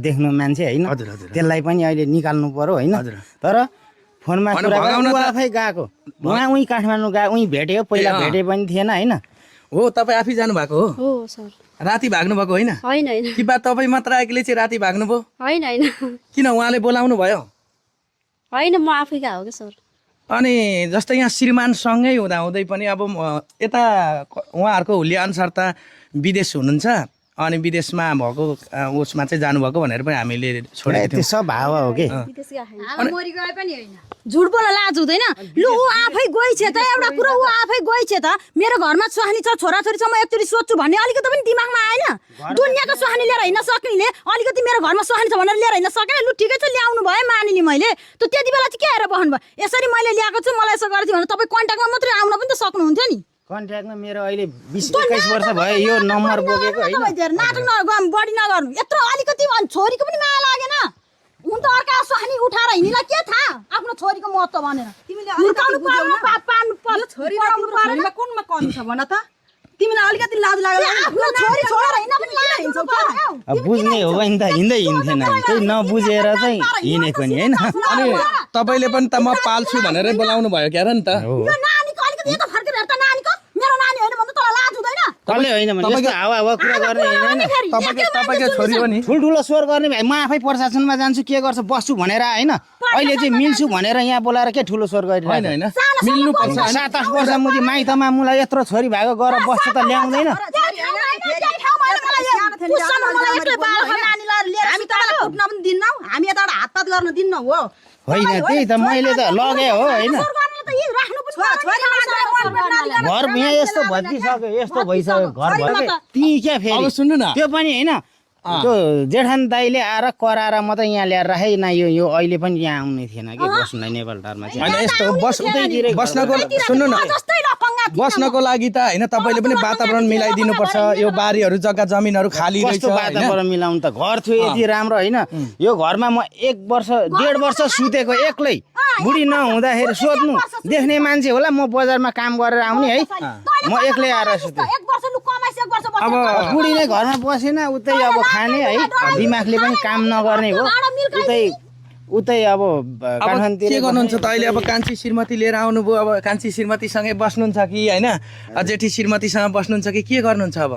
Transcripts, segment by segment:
देख्नु मान्छे होइन हजुर, हजुर। त्यसलाई पनि अहिले निकाल्नु पर्यो होइन हजुर। तर फोनमा अनि कुरा भगाउन त- आफै गएको उहाँ उहीँ काठमाडौँ गएको उहीँ भेट्यो पहिला ए, अँ। भेटे पनि थिएन होइन हो तपाईँ आफै जानुभएको हो हो सर राति भाग्नु भएको होइन होइन होइन कि बा तपाईँ मात्र आएकोले चाहिँ राति भाग्नुभयो होइन होइन किन उहाँले बोलाउनु भयो होइन म आफै गएको क्या सर अनि जस्तै यहाँ श्रीमानसँगै हुँदाहुँदै पनि अब यता उहाँहरूको हुलिया अनुसार त विदेश हुनुहुन्छ अनि विदेशमा भएको उसमा चाहिँ जानुभएको भनेर पनि हामीले छोडेको त्यो थियौँ सब हावा हो कि विदेश गएको छैन। मरि गए पनि होइन झुट बोल्न लाज हुँदैन लु ऊ आफै गइछ त एउटा कुरा ऊ आफै गइछ त मेरो घरमा सुहानी छ छोराछोरी छ म एकचोटि सोध्छु भन्ने अलिकति पनि दिमागमा आएन दुनियाँको सुहानी लिएर हिँड्न सक्नेले अलिकति मेरो घरमा सुहानी छ भनेर लिएर हिँड्न सकेन लु ठिकै छ ल्याउनु भयो मानिली मैले त त्यति बेला चाहिँ के हेरेर बस्नु भयो यसरी मैले ल्याएको छु मलाई यसो गरेको थियो भने तपाईँ कन्ट्याक्टमा मात्रै आउन पनि त सक्नुहुन्थ्यो नि कन्ट्याक्टमा मेरो अहिले 20-21 वर्ष भयो यो नम्बर बोकेको होइन नाटक बढी नगर्नु यत्रो अलिकति छोरीको पनि माया लागेन हुन त अर्का सुहानी उठाएर हिँड्नेलाई के थाहा आफ्नो छोरीको महत्त्व भनेर तिमीले हुर्काउनु पर्यो पाल्नु पर्यो छोरी पढाउनु पर्यो छोरीमा कुनमा कमी छ भन त तिमीलाई अलिकति लाज लाग्यो आफ्नो छोरी छोडेर हिँड्न पनि लाज हिँड्छौ क्या अब बुझ्ने हो भने त हिँड्दै हिँड्थेन त्यही नबुझेर चाहिँ हिँडेको नि होइन अनि तपाईँले पनि त म पाल्छु भनेरै बोलाउनु भयो क्या र नि त हो यो नानीको अलिकति यता फर्केर हेर त नानीको मेरो नानी होइन भन्नु तँलाई लाज हुँदैन कसले होइन भने यस्तो हावा हावा कुरा गर्ने होइन तपाईँको छोरी हो नि ठुल्ठुलो स्वर गर्ने भाइ म आफै प्रशासनमा जान्छु के गर्छ बस्छु भनेर होइन अहिले चाहिँ मिल्छु भनेर यहाँ बोलाएर के ठुलो स्वर होइन गरिरहेको होइन मिल्नु पर्छ 7-8 वर्ष मुजी माइतमा मुलाई यत्रो छोरी भएको गएर बस्छ त ल्याउँदैन हामी तपाईँलाई कुट्न पनि दिन्नौ हामी यताबाट हातपात गर्न दिन्नौ हो होइन त्यही त मैले त लगे हो होइन घर यहाँ यस्तो भत्किसक्यो यस्तो भइसक्यो घर भयो ती क्या अब फेरि सुन्नु न त्यो पनि होइन त्यो जेठान दाइले आएर कराएर मात्रै यहाँ ल्याएर राखे न यो अहिले पनि यहाँ आउने थिएन कि बस्नुलाई नेपाल टारमा चाहिँ होइन यस्तो बस्नको सुन्नु न बस्नको लागि त होइन तपाईँले पनि वातावरण मिलाइदिनुपर्छ यो बारीहरू जग्गा जमिनहरू खाली रहेछ कस्तो होइन वातावरण मिलाउनु त घर थियो यति राम्रो होइन यो घरमा म 1-1.5 वर्ष सुतेको एक्लै बुढी नहुँदाखेरि सोध्नु देख्ने मान्छे होला म बजारमा काम गरेर आउने है म एक्लै आएर सुते अब बुढी नै घरमा बसेन उतै अब खाने है दिमागले पनि काम नगर्ने हो उतै अब अब काठमाडौँतिर के गर्नुहुन्छ त अहिले अब कान्छी श्रीमती लिएर आउनुभयो अब कान्छी श्रीमतीसँगै बस्नुहुन्छ कि होइन जेठी श्रीमतीसँग बस्नुहुन्छ कि के गर्नुहुन्छ अब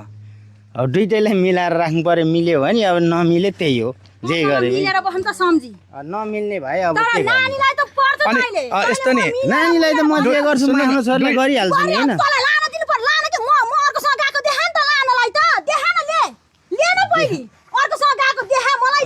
अब दुइटैलाई मिलाएर राख्नु पर्यो मिल्यो भने अब नमिले त्यही हो जे गरे पनि मिलेर बस्नु त सम्झी नमिल्ने भाइ अब तर के गर्नु नानीलाई त पर्छ अनि मैले यस्तो नि नानीलाई त म जे गर्छु म आफ्नो छोरीलाई गरिहाल्छु नि होइन तँलाई